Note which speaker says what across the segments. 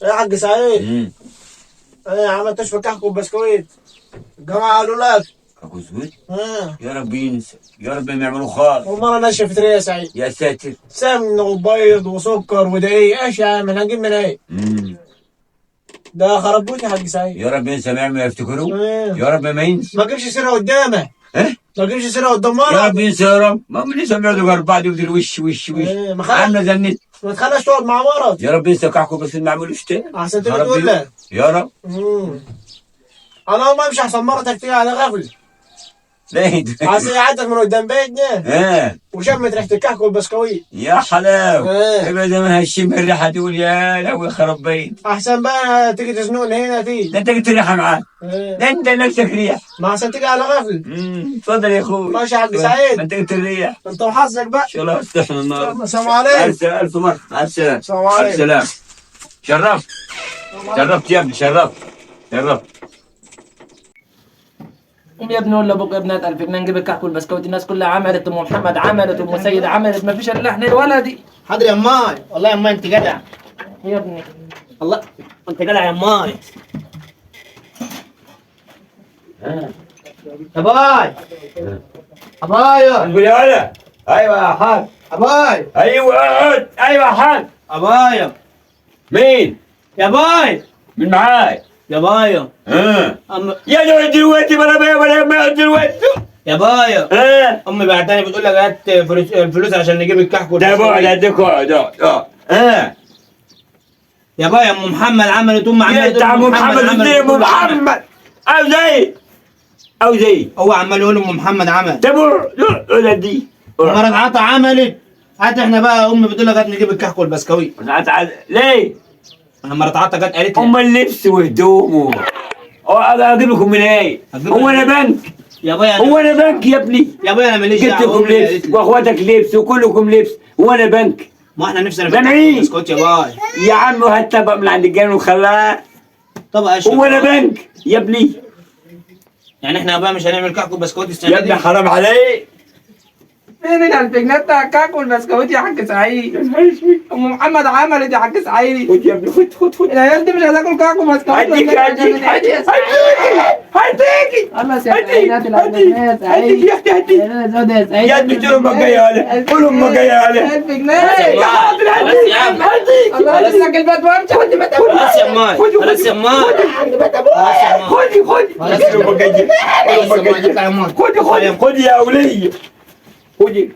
Speaker 1: ايه يا حاج سعيد؟ ايه عملتش في كحك وبسكويت؟ الجماعة قالوا لك
Speaker 2: كحك وبسكويت؟
Speaker 1: اه
Speaker 2: يا رب ينسى، يا رب ما يعملوا خالص.
Speaker 1: والمرة نشفت ريا يا سعيد.
Speaker 2: يا ساتر.
Speaker 1: سمن وبيض وسكر ودقيق، ايش يا عم احنا هنجيب من ايه؟ ده خرب بيوت يا حاج سعيد.
Speaker 2: يا رب ينسى ما يعمل يفتكروا.
Speaker 1: إيه.
Speaker 2: يا رب ما ينسى.
Speaker 1: ما تجيبش سيرة قدامك.
Speaker 2: ايه؟
Speaker 1: ما تجيبش سيرة قدام مرة.
Speaker 2: يا رب ينسى يا رب، ما هم لسه بيقعدوا جنب بعض يفضل وش وش وش.
Speaker 1: إيه، ما
Speaker 2: عاملة زي النت.
Speaker 1: ما تخليهاش تقعد مع مرض.
Speaker 2: يا رب ينسى كحك بس ما عملوش تاني.
Speaker 1: احسن تيجي تقول لك.
Speaker 2: يا رب.
Speaker 1: انا اول ما امشي احسن مرتك تيجي على غفلة.
Speaker 2: ليه؟
Speaker 1: عشان عدت من قدام بيتنا. وشمت ريحة الكحك والبسكويت.
Speaker 2: يا حلاوة. يبقى زمان هالشم الريحة تقول يا لهوي خرب بيت.
Speaker 1: أحسن بقى تيجي تزنقني هنا تيجي.
Speaker 2: ده أنت جبت ريحة معاك. ده أنت نفسك ريح.
Speaker 1: ما أحسن تيجي على غفلة.
Speaker 2: اتفضل يا أخوي.
Speaker 1: ماشي يا حاج سعيد.
Speaker 2: ما أنت جبت الريح.
Speaker 1: أنت وحظك بقى.
Speaker 2: إن شاء الله استحنا النهارده.
Speaker 1: السلام عليكم.
Speaker 2: ألف مرة. مع السلامة.
Speaker 1: السلام عليكم.
Speaker 2: الف سلامة. شرفت. شرفت يا ابني، شرفت. شرفت.
Speaker 3: قوم يا ابني ولا ابوك يا ابني، هات 1000 جنيه نجيب الكحك والبسكوت. الناس كلها عملت، ام محمد عملت، ام سيد عملت، ما فيش الا احنا الولدي.
Speaker 4: حاضر يا ماي، والله يا ماي انت جدع
Speaker 3: يا ابني.
Speaker 4: الله انت جدع يا ماي. يا باي يا باي.
Speaker 2: نقول يا ولد. ايوه يا حاج.
Speaker 4: يا باي.
Speaker 2: ايوه اقعد. ايوه يا حاج.
Speaker 4: يا باي.
Speaker 2: مين؟
Speaker 4: يا باي.
Speaker 2: مين معاي؟
Speaker 4: يا بايا.
Speaker 2: يا دول دلوقتي ولا بايا ولا ما دلوقتي.
Speaker 4: يا بايا. امي بعتني بتقول لك هات الفلوس عشان نجيب الكحك
Speaker 2: ده بعد اديك. اقعد اقعد.
Speaker 4: يا بايا ام محمد عملت، ام عملت،
Speaker 2: انت عم محمد، ام محمد عاوز ايه؟ عاوز ايه؟
Speaker 4: هو عمال يقول ام محمد عمل.
Speaker 2: طب لا دي
Speaker 4: مرات عطا عملت. هات احنا بقى امي بتقول لك هات نجيب الكحك والبسكويت.
Speaker 2: ليه؟
Speaker 4: انا مرات عطا جت قالت لي
Speaker 2: ام اللبس وهدومه. اجيب لكم من ايه؟ هو انا بنك
Speaker 4: يا بايا؟
Speaker 2: هو انا بنك يا ابني؟
Speaker 4: يا بايا انا ماليش دعوه.
Speaker 2: جبت لكم لبس واخواتك لبس وكلكم لبس، هو انا بنك؟
Speaker 4: ما احنا نفسنا
Speaker 2: في
Speaker 4: بسكوت يا باي.
Speaker 2: يا عم وهات طبق من عند الجيران وخلاه.
Speaker 4: طبق ايش؟
Speaker 2: هو انا بنك يا ابني؟
Speaker 4: يعني احنا يا بايا مش هنعمل كحك وبسكوت السنة دي
Speaker 2: يا ابني؟ حرام عليك.
Speaker 3: فين ال 1000 جنيه بتاع الكحك والبسكوت يا حاج سعيد؟ ام محمد عملت يا حاج سعيد.
Speaker 2: خد يا ابني، خد خد خد.
Speaker 3: العيال دي مش هتاكل كحك وبسكوت.
Speaker 2: هديك هديك هديك هديك.
Speaker 3: الله سعيد، هات ال 1000 جنيه يا سعيد.
Speaker 2: هديك يا اختي، هديك يا ابني. قول امك جاية يا قول امك جاية يا
Speaker 3: 1000 جنيه.
Speaker 2: يا حاضر هديك هديك.
Speaker 3: الله يسلمك البيت وامشي عند بيت ابوك.
Speaker 4: خلاص يا ماي، خلاص يا ماي،
Speaker 2: خدي خدي. امك جاية، امك جاية. خدي خدي خدي يا وليه، خدي.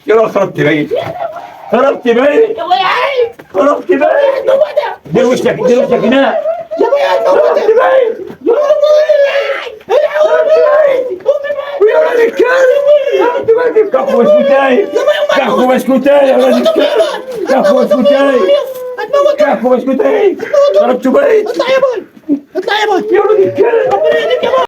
Speaker 2: يلا خربت بيت، خربت بيت، خربت بيت. دير وشك، دير وشك هناك. خربت بيت، خربت بيت ويا ولاد الكلب. خربت بيت. كحك وبسكوتاي، كحك وبسكوتاي يا ولاد الكلب، كحك وبسكوتاي، كحك وبسكوتاي. خربت بيت.
Speaker 4: اطلع يا باي، اطلع يا باي
Speaker 2: يا ولاد الكلب.
Speaker 4: ربنا يهديك يا باي.